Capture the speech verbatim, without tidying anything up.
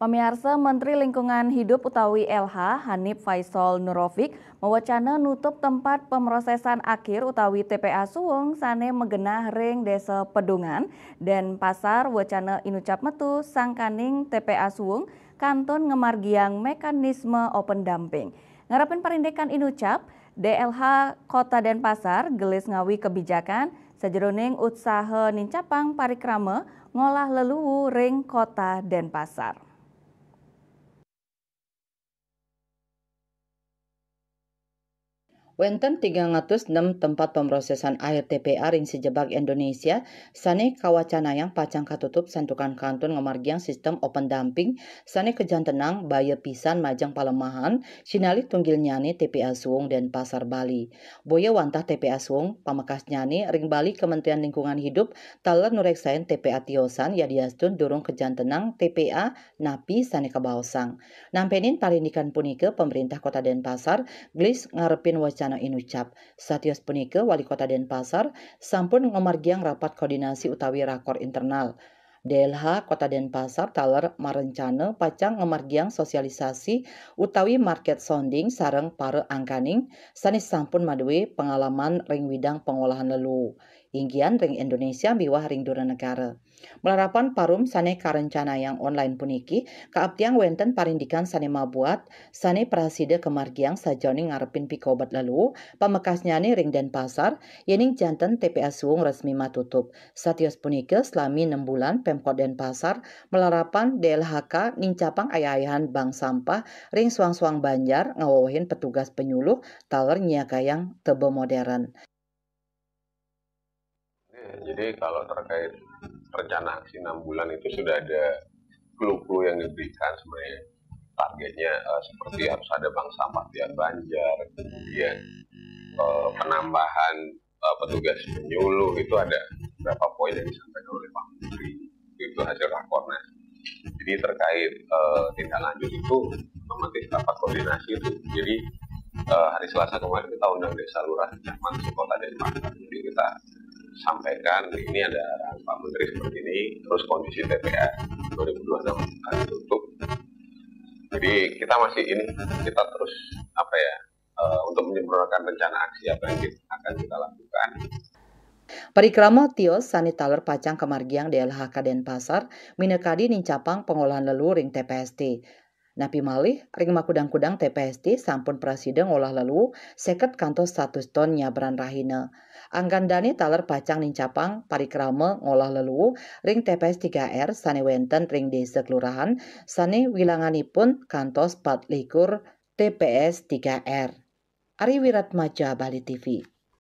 Pamiarsa, Menteri Lingkungan Hidup utawi L H, Hanif Faisal Nurofik, mawacana nutup tempat pemrosesan akhir utawi T P A suwung sane magenah ring Desa Pedungan, Denpasar, wacana inucap metu sangkaning T P A suwung kantun ngamargiang mekanisme open dumping. Ngarepin parindikan inucap, D L H Kota Denpasar gelis ngawi kebijakan sajeroning utsaha nincapang parikrama ngolah leluwu ring Kota Denpasar. Wenten tigang atus nem tempat pemrosesan akhir T P A ring sajebag Indonesia sane kawacanayang pacang katutup santukan kantun ngamargiang sistem open dumping sane kajantenang baya pisan majeng palemahan, sinalih tunggilnyane T P A suwung Denpasar, Bali. Boya wantah T P A suwung, pamekasnyane ring Bali Kementerian Lingkungan Hidup taler nureksain T P A tiosan yadiastun durung kajantenang T P A napi sane kabaosang. Nampenin parindikan punika, Pemerintah Kota Denpasar gelis ngarepin wacana inucap. Satios punika, Wali Kota Denpasar sampun ngamargiang rapat koordinasi utawi rakor internal. D L H Kota Denpasar taler marencana pacang ngamargiang sosialisasi utawi market sounding sareng para angkaning sane sampun madue pengalaman ring widang pengolahan lelu, inggian ring Indonesia miwah ring dura negara. Malarapan parum sane karencanayang online puniki kaaptiang wenten parindikan sane mabuat, sane prasida kamargiang sajaning ngarepin pikobet lelu, pamekasnyane ring Denpasar, yening janten T P A suwung resmi matutup. Satios punika, salami nem bulan Pemkot Denpasar malarapan D L H K nincapang ayah-ayahan bank sampah ring suang-suang banjar ngawewehin petugas penyuluh taler nyiagayang teba modern. Jadi kalau terkait rencana aksi enam bulan itu sudah ada clue-clue yang diberikan sebenarnya, targetnya eh, seperti harus ada bank sampah tiap banjar, kemudian eh, penambahan eh, petugas penyuluh itu ada berapa poin yang disampaikan oleh Pak Menteri, itu hasil rakornas. Jadi terkait eh, tindak lanjut itu otomatis rapat koordinasi itu. Jadi eh, hari Selasa kemarin kita undang desa lurah, camat, kota, dan pasar. Jadi kita sampaikan ini ada arahan Pak Menteri seperti ini, terus kondisi T P A dua ribu dua puluh enam akan ditutup. Jadi kita masih ini, kita terus apa ya, eh, untuk menyempurnakan rencana aksi apa yang kita, akan kita lakukan. Parikrama tios sane taler pacang kamargiang D L H K Denpasar minakadi nincapang pengolahan lelu ring T P S T. Napi malih, ring makudang-kudang T P S T sampun prasida ngolah lelu seket kantos satus ton nyabran rahina. Anggan dane taler pacang nincapang parikrama ngolah lelu ring T P S tiga R sane wenten ring desa kelurahan sane wilanganipun kantos patlikur T P S tiga R. Ari Wiratmaja, Bali T V.